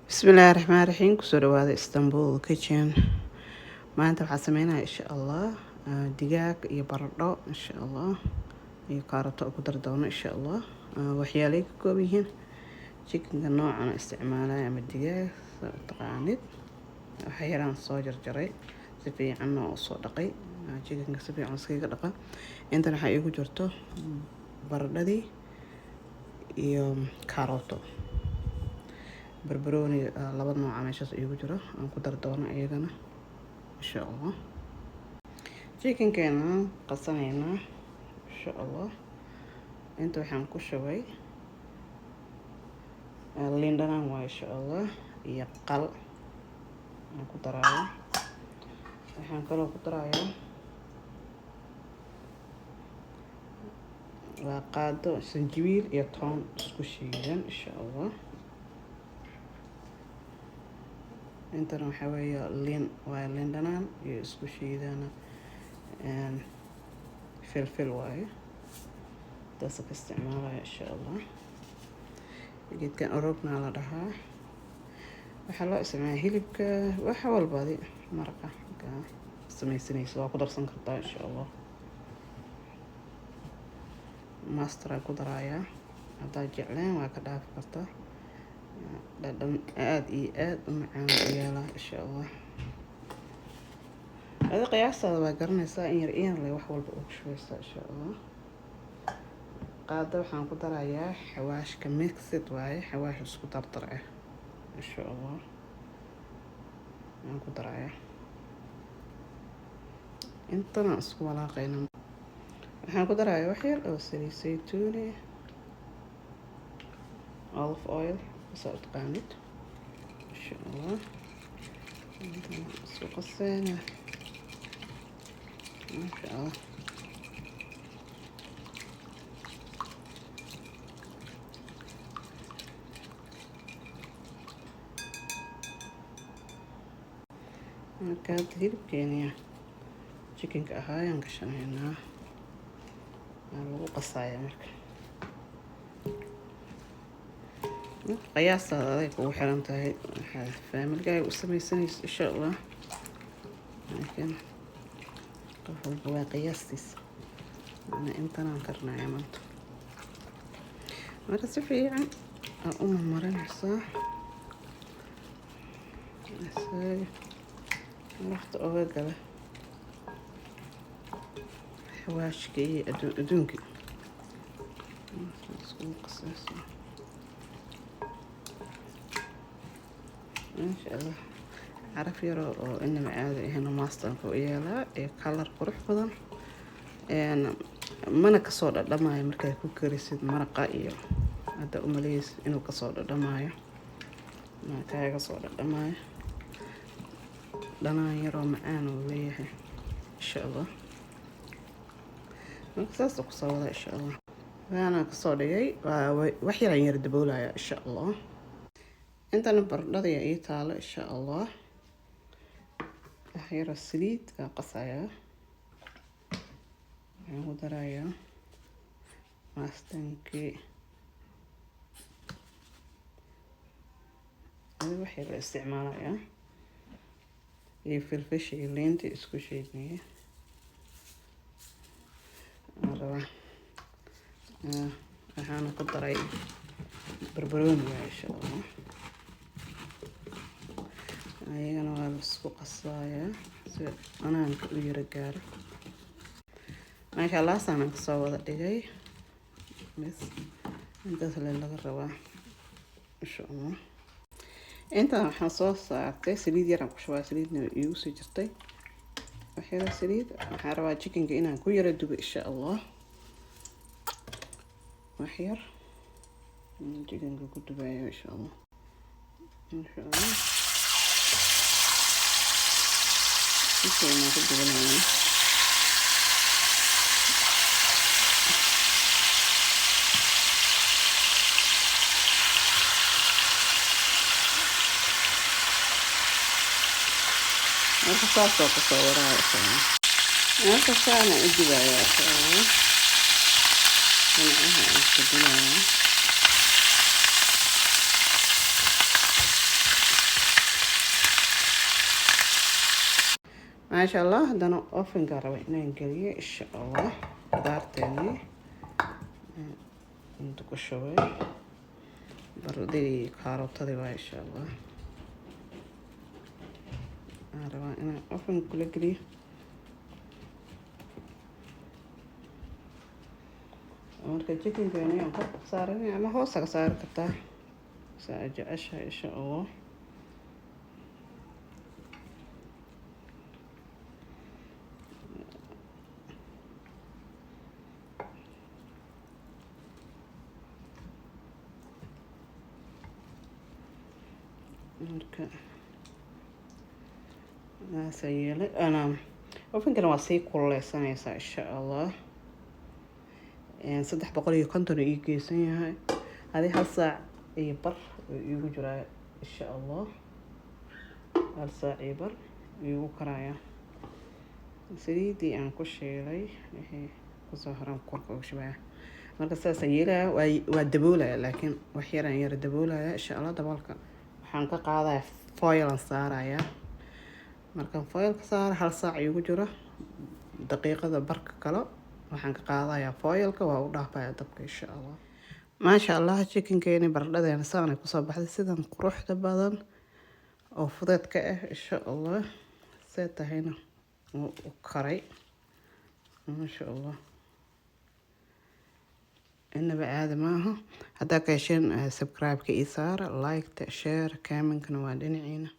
Bismillaahi raxmaani raxiim. Kusoo dhawaada Istanbul Kitchen. Maanta waxaa sameynaya, insha Allah, digaag iyo baradho, insha Allah, iyo kaarato ku dari doono, insha Allah. Waxyaalay ka kooban yihiin chickenka noocan isticmaalaya ama digaag saa u taqaanid. Waxa yaraan soo jarjaray, si fiicanna oo soo dhaqay chickenka, si fiican iskaga dhaqa. Intan waxaa iigu jirto baradhadii iyo kaarooto, barbarooni laba nooca meeshaas iigu jiro aan ku dari doono iyagana, insha Allah. Chickenkeena qasanaynaa, insha Allah. Inta waxaan ku shubay liin dhanaan waa, insha Allah, iyo qal aan ku daraaya. Waxaan kaloo ku darayaa waa qaado sanjibiil iyo toon isku shiidan, insha Allah. Intana waxaa weeye liin, waaye liin dhanaan iyo isku shiidana filfil waaye, taasa ka isticmaalaya, insha Allah. Geedkan orogna la dhahaa, waxaa loo isticmaala hilibka, waxa walbaadi maraqa markaa sameysanaysa waa ku darsan kartaa, insha Allah. Mustard ku darayaa, haddaad jecleen waa ka dhaafi kartaa. Dhadhan aada iyo aada u macaan u yeelaa, insha Allah. Adi qiyaastaada waa garanaysaa, in yar in yar le wax walba ugu shubeysaa, insha Allah. Qaada waxaan ku darayaa xawaashka, mixed waaye, xawaash isku dardar ah, insha Allah, aan ku darayaa. Intana isku walaaqayna. Waxaan ku darayaa wax yar oo saliid saytuuni, olive oil saa u taqaanid, insha Allah. Isku qaseyna, masha Allah. Marka hadda hilibkeeniya chickenka ahaa ayaan gashanaynaa, waa lagu qasaaya. Marka qiyaastaada aday kugu xiran tahay waxaad faamilkaaga u sameysanaysa, insha Allah, laakiin qof walba waa qiyaastiisa. Ana intanaan karnaya maanta. Marka si fiican aa u marmarinaysaa isaga waqti oga gala xawaashka iyo adduun adduunka iskugu qasaysaa, maasha Allah. Caraf yaro oo inaba caadi ahayn mustardka u yeelaa iyo color qurux badan, mana kasoo dhadhamayo markaad ku karisid maraqa. Iyo hadda umaleysid inuu kasoo dhadhamayo, kaaga soo dhadhamayo. Dhanaan yaroo macaan uu leeyahay, insha Allah. Marka saasa kusoo wada, insha Allah. Waana kasoo dhigay, wax yaraan yar daboolaya, insha Allah. Intana baradhada ii taalo, insha Allah. Wax yaroo saliid aa qasayaa, waxaan ku darayaa mustardkii. Adi wax yar la isticmaalayaa iyo filfisha iyo liinta isku shiidnaya aan rabaa. Waxaana ku daray barbarooni waa, insha Allah. Ayagana waa la isku qasayaa si dhanaanka u yaro gaaro. Maasha Allah, saanaan kasoo wada dhigay. Bas intaas le laga rabaa, insha Allah. Intaan waxaan soo saartay saliid yaraan ku shubaa, saliidna iigu sii jirtay, wax yaro saliid. Waxaan rabaa chickenka inaan ku yaro dubo, insha Allah. Wax yar chickenka ku dubayo, insha Allah, insha Allah. Chickenka ku dubanaya. Marka saasoo kusoo waraya, insha Allah. Marka saana u dubaya, insha Allah, dhinacaha aan ka dubayaa. Maasha Allah. Haddana ovenka raba inaan geliyo, insha Allah. Qudaarteenii inta ku shubay, baradhadii, kaarotadii waa, insha Allah, aan rabaa inaan ovenka kula geliyo. Marka chickenkeeni aan kor saaranay ama hoosta ka saari kartaa, saa aad jeceshahay, insha Allah. Marka saasa yeelay. Ana ovenkana waa sii kululeysanaysaa, insha Allah. 350 ii geysan yahay. Adi hal saac iyo bar oo iigu jiraa, insha Allah. Hal saac iyo bar iigu karaya. Saliidii aan ku shiilay wixii kusoo horan korka uga shubaya. Marka saasaan yeelaya, waa daboolaya, laakiin wax yaraan yara daboolaya, insha Allah. Daboolka waxaan ka qaadaya, foil aan saaraya. Markaan foilka saara, hal saac iigu jiro, daqiiqada barka kale waxaan ka qaadayaa foilka, waa u dhaafaya dabka, insha Allah. Maasha Allah, chickenkeeni, baradhadeena saanay kusoo baxday, sidan quruxda badan oo fudeedka ah, insha Allah. See tahayna wuu u karay, maasha Allah, inaba caadi maaha. Haddaa ka hesheen, subscribe-ka ii saara, like-ta, share, comment-kana waa dhinaciina.